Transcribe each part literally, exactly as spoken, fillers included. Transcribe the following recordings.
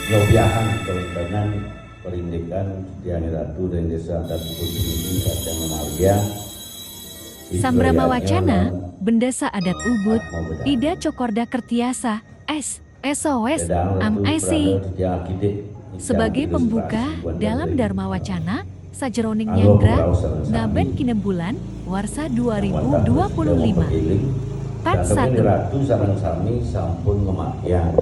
Nyobiahang kawéntenan parindikan Titiang Ratu ring Désa Adat Ubud puniki pacang ngamargiang. Sambrama Wacana, Bendesa Adat Ubud, Ida Cokorda Kertiasa, S, S O S, M S I. Sebagai pembuka dalam Dharma Wacana, sajeroning nyanggra, ngaben kina bulan, warsa dua ribu dua puluh lima. Part satu. Ratu sareng sami sampun ngamargiang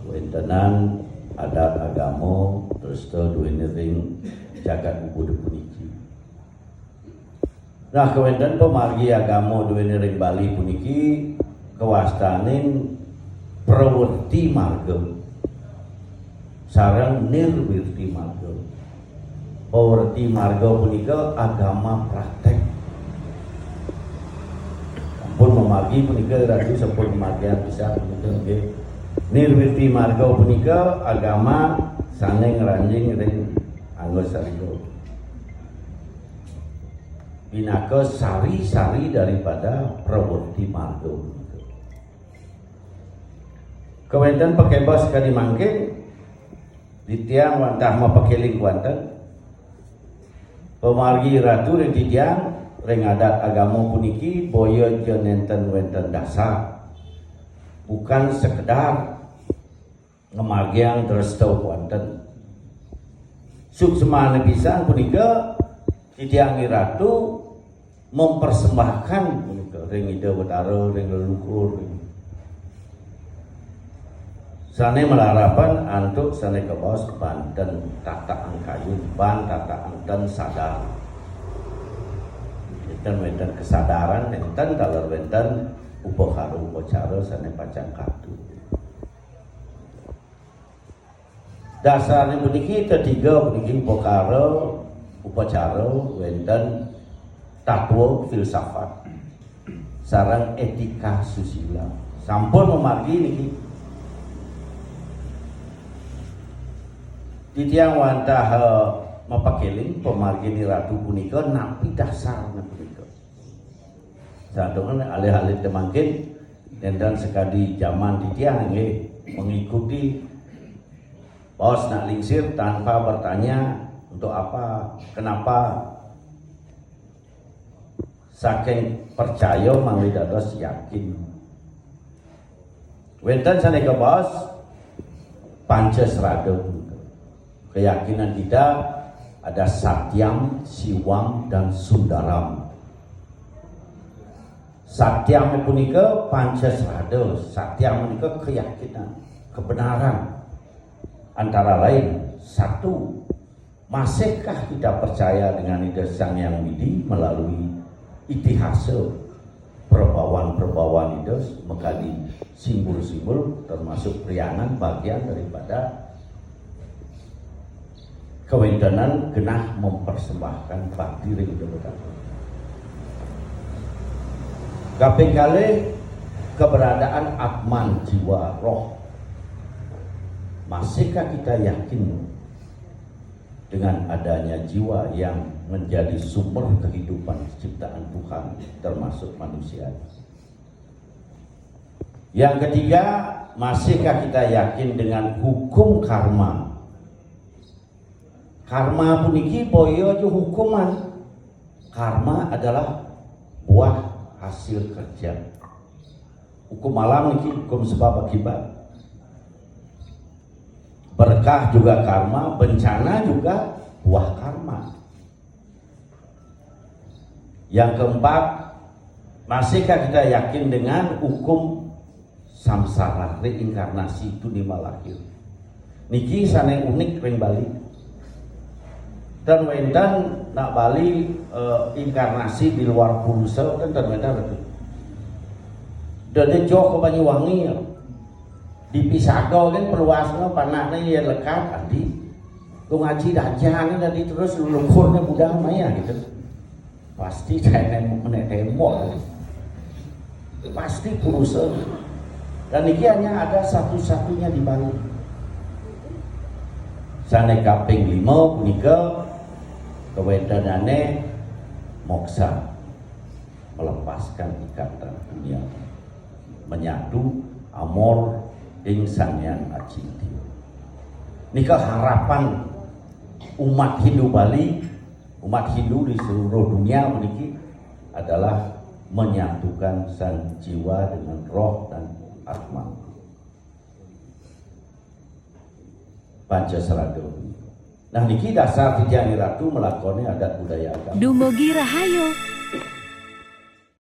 kawéntenan adat agama dresta duéné ring jagat Ubud puniki. Nah, kawéntenan pamargi agama duéné ring Bali puniki kawastanin prawerti marga sareng nirwirti marga. Pawerti marga punika agama praktek. Sampun mamargi punika, Ratu sampun mamargiang pisan punika nggih. Nirwirti marga punika agama sané ngranjing ring angga sariga. Pinaka sari-sari daripada prawerti marga punika. Kawéntenan pakebos kadi mangkin, titiang wantah mapakéling kéwanten. Pamargi Ratu ring titiang, ring adat agama puniki boya ja nénten wénten dasar. Bukan sekedar ngamargiang dresta kéwanten. Suksmané pisan punika titiang Ratu mempersembahkan punika ring Ida Betara, ring leluhur, ring sané malarapan antuk sané kabaos banten tatakan kayun, ban tatakan ten sadar. Nénten wénten kesadaran, nénten taler wénten upakara upacara sané pacang katut. Dasarnya puniki tetiga puniki upakara upacara wénten tatwa filsafat sareng etika susila. Sampun mamargi niki. Titiang wantah eh, mapakéling pamargi Ratu punika napi dasarnya punika. Santukan alih-alih té mangkin nénten sakadi jaman titiang nggih mengikuti baos nak lingsir tanpa bertanya untuk apa, kenapa, saking percaya mangda dados yakin. Wénten sané kabaos panca srada. Keyakinan kita ada Satyam, Siwam, dan Sundaram. Satyam punika panca srada, satyam punika keyakinan, kebenaran. Antara lain, satu, masihkah kita percaya dengan Ida Sang Hyang Widi melalui itihasa perbawan-perbawan Ida makadi simbol-simbol termasuk priangan bagian daripada kawéntenan genah mempersembahkan bakti ring Ida Betara. Kaping kalih, keberadaan atman jiwa roh. Masihkah kita yakin dengan adanya jiwa yang menjadi sumber kehidupan ciptaan Tuhan termasuk manusia? Yang ketiga, masihkah kita yakin dengan hukum karma? Karma puniki boya aja hukuman. Karma adalah buah hasil kerja. Hukum alam niki hukum sebab akibat. Berkah juga karma, bencana juga buah karma. Yang keempat, masihkah kita yakin dengan hukum samsara, reinkarnasi, tuni malahir? Niki sané unik ring Bali. Ten wénten nak Bali eh, inkarnasi di luar purusa, ten ten wénten betul. Dadi joh ke Banyuwangi ya. Di Pisaga kan perluasnya panahnya ya lekat adi. Tuh ngaji dajan tadi terus lukurnya mudah maya gitu. Pasti saya menek tembok. Pasti purusa. Dan ini hanya ada satu-satunya di Bali. Sané kaping lima punika kawéntenané moksa, melepaskan ikatan dunia, menyatu amor ring Sang Hyang Acintya. Nika harapan umat Hindu Bali, umat Hindu di seluruh dunia puniki adalah menyatukan sang jiwa dengan roh dan atma. Panca Sraddha. Nah, niki dasar titiang Ratu melakoni adat budaya agama. Dumugi rahayu,